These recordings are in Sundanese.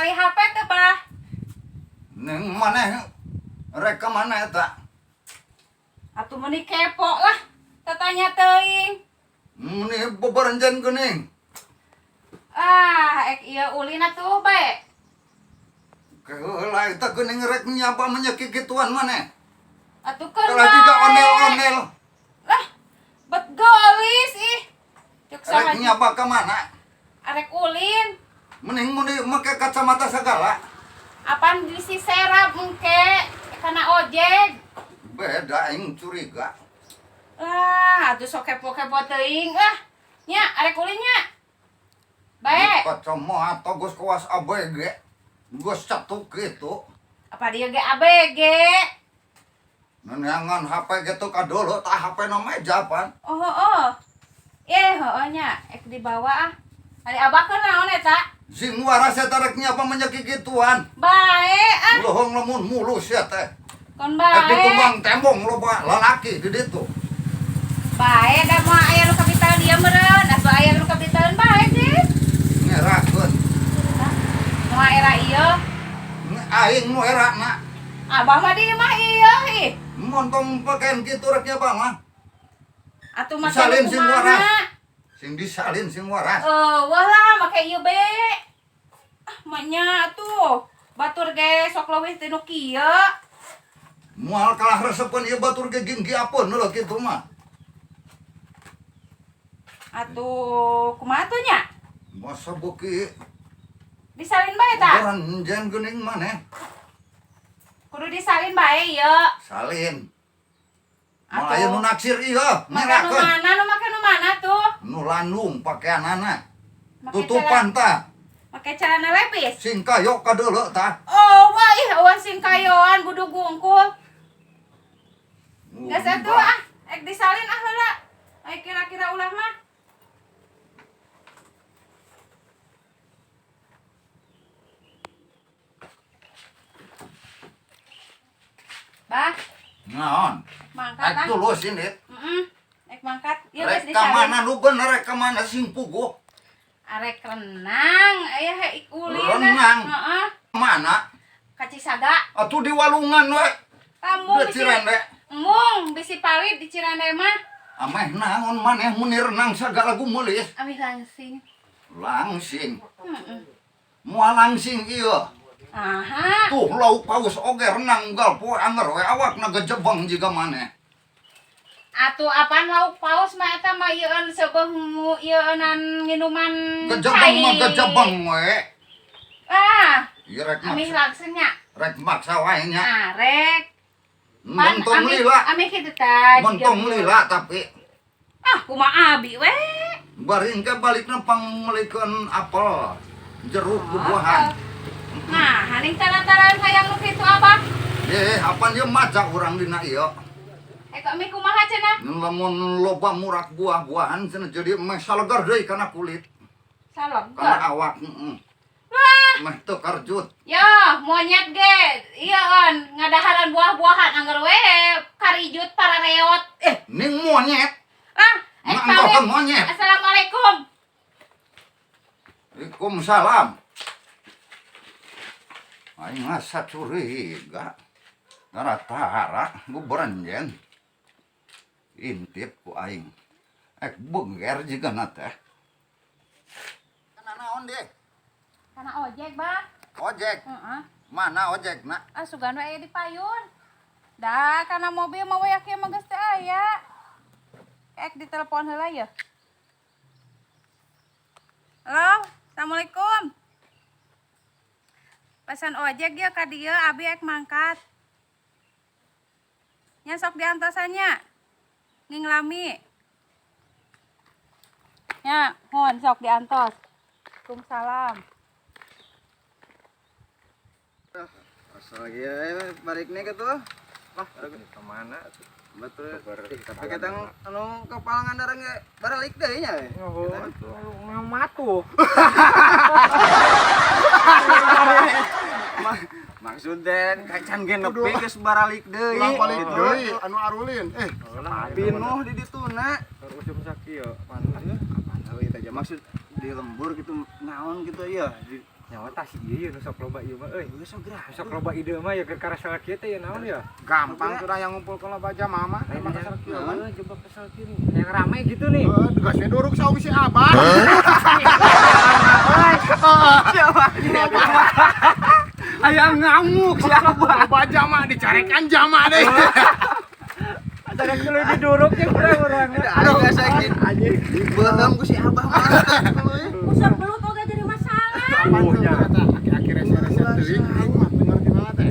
Ningali HP teh, Bah. Neng maneh rek ka mana eta? Atuh meuni kepo lah. Tatanya teuing. Meni beberenjen geuning. Ah, ek ieu ulin atuh bae. Keheula eta geuning rek nyaba menyeki gituan maneh. Atuh keun Kalau juga bae. Onel-onel. Lah, bet geulis ih. Cek saha Rek nyaba ka mana? Arek ulin. Mending meni make kacamata segala. Apaan bisi serap mungke kana ojek. Beda aing curiga. Ah, atuh sok kepo-kepo teuing ah. Nya, arek ulin nya. Bae. Kacamata geus kawas ABG. Geus cetuk kitu. Apa dia ge ABG? Neneangan HP gitu kadulu tah HP na meja pan. Oh, oh. Eh, heueuh nya, ek dibawa ah. Ari abah keur naon eta? Sing waras eta rek nyapa menyeki gituan. Bae ah. Lohong lamun mulus ya teh. Kon Rek bae. ditumbang tembong loba lalaki di ditu. Bae da moal aya nu kapital dieu meureun, atuh aya nu kapitalan bae sih. Ngerakeun. Moal era ieu. Aing nu erana. Abah mah di imah ieu ih. Montong pakaian kitu rek nyapa mah. Atuh make Disalin nu sing kumaha? waras. Sing disalin sing waras. Wah lah make ieu be. Ah, manya atuh. Batur ge sok leuwih ti nu kieu. Moal kalah resepeun ieu batur ge ginggiapeun leuh kitu mah. Atuh kumaha tuh nya? Masa beuki Disalin bae ta? berenjen geuning maneh. Kudu disalin bae ieu. Salin. Moal Atuh. aya nu naksir ieu, Make nu ngerakeun. mana nu make nu mana tuh? Nu landung pakeanana. Make Tutupan tah. Make celana lepis. Sing kayo kadeuleu tah. Oh, wah ih awan sing kayoan budug gungkul. Geus atuh ah, ek disalin ah heula. Ai kira-kira ulah mah. Bah, Naon? mangkat Rek ah. tulus ini. Heeh. Ek mangkat. Ieu geus Rek ka disalin. mana nu bener rek ka mana sing puguh? Arek renang, aya he ulin. ah. Renang. Heeh. Mana? Ka Cisaga. Atuh di walungan we. Kamu Di Cirende. Embung bisi palit di Cirende mah. Ameh naon maneh muni renang sagala gumeulis. Amih langsing. Langsing. Heeh. Moal langsing ieu. Aha. Tuh lauk paus oge renang unggal poe anger we awakna gejebeng jiga maneh. Atuh apaan lauk paus mah eta mah ieueun seubeuh mu ieueunan nginuman Gejebeng mah gejebeng we. Ah, Ieu rek amih maksa, langsing nya. rek maksa wae nya. Ah, rek. Pan, Montong amih- lila, Amih kitu tah. montong lila tapi Ah, kumaha abi we. bari engke balikna pangmeulikeun apel, jeruk buah-buahan. Nah, haning tara-taran hayang nu kitu abah. Eh, apaan ieu maca urang dina ieu? Eh, kok amih kumaha cenah? Lamun loba murak buah-buahan cenah jadi meh salegar deui kana kulit, Salegar. kana awak heeh. Wah, Meh teu karjut. ya monyet ge ieueun ngadaharan buah-buahan angger we karijut parareot. Eh, Ning monyet, ah, eh nganggokeun pamit. monyet. Assalamualaikum. Waalaikumsalam. Aing asa curiga. Tara-tara guberenjen. Intip ku aing. Ek beger jiga na teh. Kana naon deh? Kana ojek, Bah. Ojek. Heeh. Mana ojekna? Ah, sugan we aya di payun. Dah, kana mobil mah we kieu mah geus teu aya. Ek ditelepon heula ya. Halo, Assalamualaikum. Pesan ojek ya ka dieu abi ek mangkat. Nya sok diantosannya. Ning lami. Nya, mohon sok diantos. Waalaikumsalam. Asal lagi ya, balik nih ke tuh. Wah, kemana? Betul. Tapi kita anu ke Pangandaran ge baralik deui nya. We. Oh, matu. Maksudnya kacan ge nepi geus baralik deui. Ulang balik Gitu. deui anu arulin. Eh, Pinuh di dituna. Usum sakieu. Apaan euy teh maksud di lembur gitu naon gitu ya di Nyawa tah si ieu nu sok loba ieu mah euy. Geus sok geura. Nu sok loba ide mah ya keur karasel kieu teh ya naon ya? Gampang sudah yang ngumpul kalau baja mama. Emang kesel kieu mah. Heeh, coba kesel kieu nih. Yang rame gitu nih. Heeh, geus we duruk saung si Abah. Ayang ngamuk si Abah. Loba jama dicarekan jama deh. Ada dulu diduruk ya urang-urang. Aduh geus sakit. Beuheum ku si Abah mah. Usap belut oge jadi masalah. Apaan tuh eta aki-aki rese-rese teuing aing mah teu ngerti banget teh.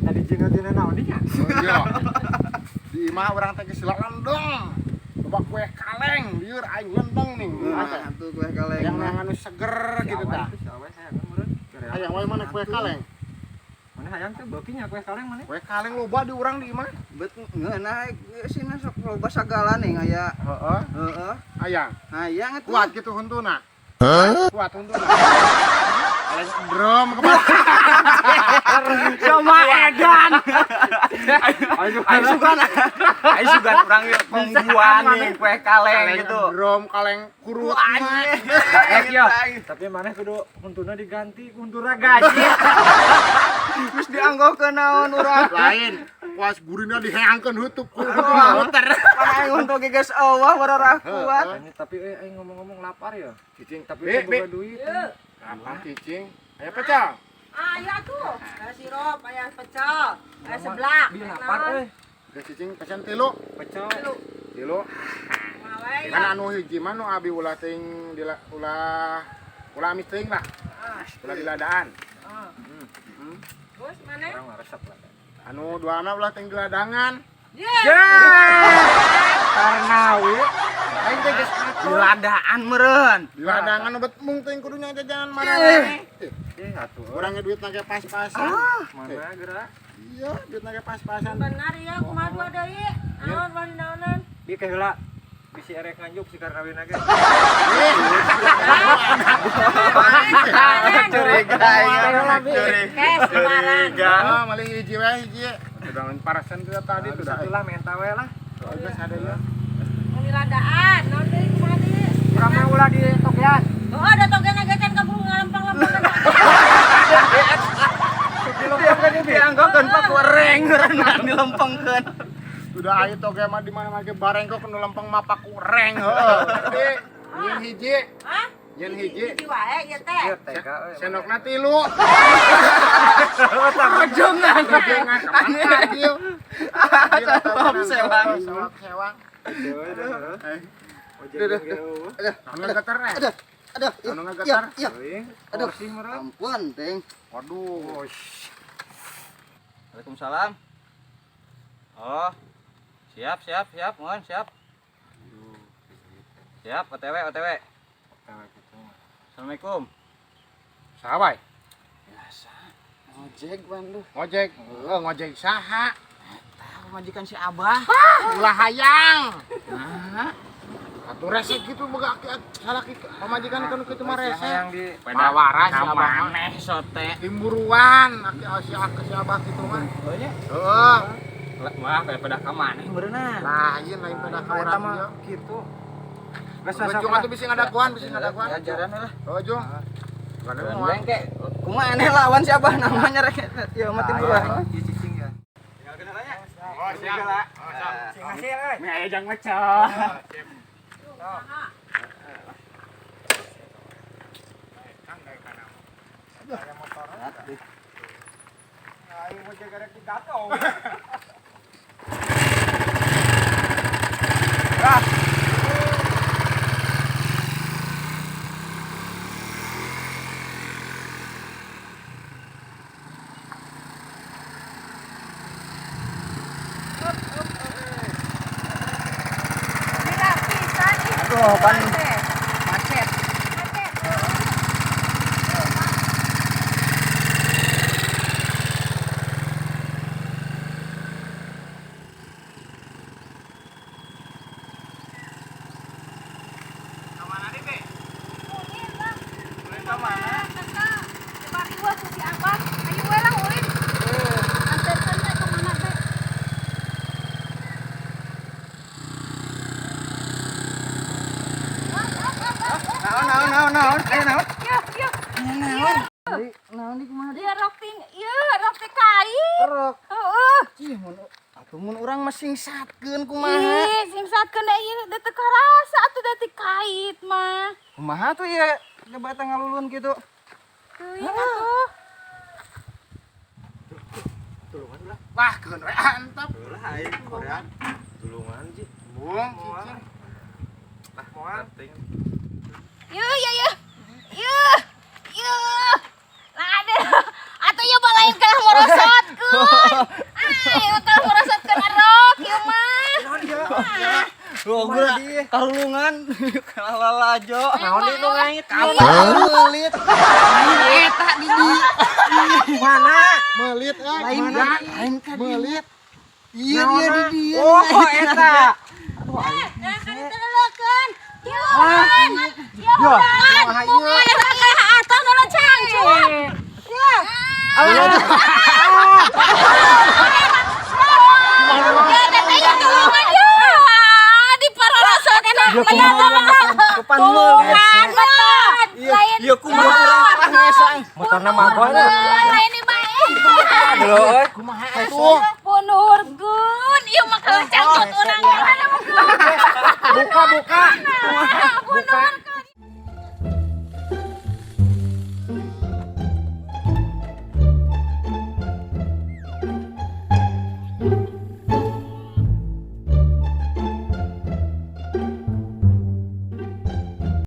Eta dijieun naon nya? Oh iya. Di imah urang teh geus lendeng. Loba kue kaleng, lieur aing lendeng nih. Nah, tuh kue kaleng. Yang anu seger gitu tah. Hayang wae mana kue kaleng? Mana hayang teh beuki nya kue kaleng mana? Kue kaleng loba di urang di imah. Bet ngeunah sina sok loba sagala nih aya. Heeh. Heeh. Hayang. Hayang atuh. Kuat gitu huntuna. Kuat huntuna. Kaleng drum kemana? Sama edan. Ayo sugan. Ayo sugan urang ieu kongguan nih kue kaleng gitu. Drum kaleng kurut. Eh yo, tapi mana kudu huntuna diganti huntura gaji. Terus dianggokeun naon urang. Lain. Kuas gurina diheangkeun hutup. Muter. Mana aing untung ge geus eueuh bararah kuat. Tapi aing ngomong-ngomong lapar ya. Cicing Tapi Bi, teu boga duit. Apa cicing? Aya pecel. Aya tuh. Aya sirup, aya pecel, aya seblak. Bi lapar euy. Geus cicing pesen tilu. Pecel. Tilu. Kan anu hiji mah nu abi ulah teuing dila ulah ulah amis teuing lah. Ulah diladaan. Terus mana? Urang mah resep lah. Anu duana ulah teuing diladangan. Karnawi. Aing teh geus Diladaan meureun. diladangan bet mung teuing kudu nya jajanan mana. Eh atuh. Urang ge duitna ge pas-pasan. Mana gerak? Iya, duitna ge pas-pasan. Benar ya, kumaha dua deui? Naon wani naonan? Bi ke heula. Bisi erek nganjuk si Karnawina ge. Curiga aing. Kes lebaran. Curiga. Ah, malih hiji wae hiji. Udah parasan kita tadi tuh dah. Itulah menta we lah. Geus ada ya. Mau diladaan, naon deui kumaha deui? Urang mah ulah di tokean. Oh, ada togen ge can kaburu ngalempang-lempang. Dianggokeun pak goreng urang dilempengkeun. Udah ayo toge mah di mana ge barengkok nu lempeng mah pakureng heuh. Jadi nyeun hiji. Hah? Nyeun hiji. Hiji wae ieu teh. Ieu teh euy. Sendokna tilu. Rojongan. Rojongan kamana ieu? Sawap sewang. Sawap sewang. Aduh. Anu ngageter eh. Aduh. Aduh. Anu ngageter. Iya. Aduh, Aduh. sih meureun. Ampun, Teng. Waduh. Waalaikumsalam. Oh. Siap, siap, siap, mohon siap. Siap, OTW, OTW. Assalamualaikum. Saha wae? Biasa. Ngojek, Bang. Ngojek. Heuh, ngojek saha? Tahu majikan si Abah. Ulah hayang. Nah, Atuh resek gitu boga salaki pamajikan kan kitu mah resek. Yang di Waras si Abah mah. maneh sote. Timburuan aki si Abah kitu mah. Oh nya. Heeh. Wah, kayak pada ka maneh meureunna. Lain lain pada ka Eta urang mah ieu. kitu. Geus sok Jung atuh bisi ngadaguan, bisi ngadaguan. Ajaran lah. Oh, Jung. Bukan Leng ke. Kumaha aneh lawan si Abah namanya rek. Ya mati buruan. Ieu cicing ya. Tinggal kenalanya. Oh, siap. Oh, siap. Sing hasil euy. Mie aya jang mecah. Aing mau jaga rek digatong. Mira pisan ih. Aduh, pan macet. Macet. Ulin, Bang. Kesel. Coba riweuh ku si Abah. Ayo we lah ulin. Anterkeun we ka mana teh. Ih, mun atuh mun urang mah singsatkeun kumaha? Ih, singsatkeun da ieu da teu karasa atuh da ti kait mah. Kumaha tuh ya gebatang ngalulun gitu? Teuing atuh. Wah, keun we antep. Ulah aing korean. Tulungan ji. Buang cicing. Lah moal. Yuh, yuh, yuh. Yuh. Yuh. Lah ada. Atuh ieu balain kalah morosotkeun. Ah, ieu kalah morosotkeun arok ieu mah. Oh, gua karulungan kalah lalajo. Naon deui nu ngait? Melit. Eta di di. Mana? Melit eh. Lain Mana? lain ka di. Melit. Iya dia di dia. Oh, eta. Nah, kan telelekeun. Yuh. Yuh. Bunga eta kalah atang nu cangcut. Ya. Ya, teteh ya tulungan ya. Di parorosotkeun Kepan Tulungan betul. Lain. Iya kumaha urang kalah ngesang. Motorna magol. Lain di bae. Aduh euy. Kumaha atuh? Punurgun, ieu mah kalah cangcut urang. Buka buka.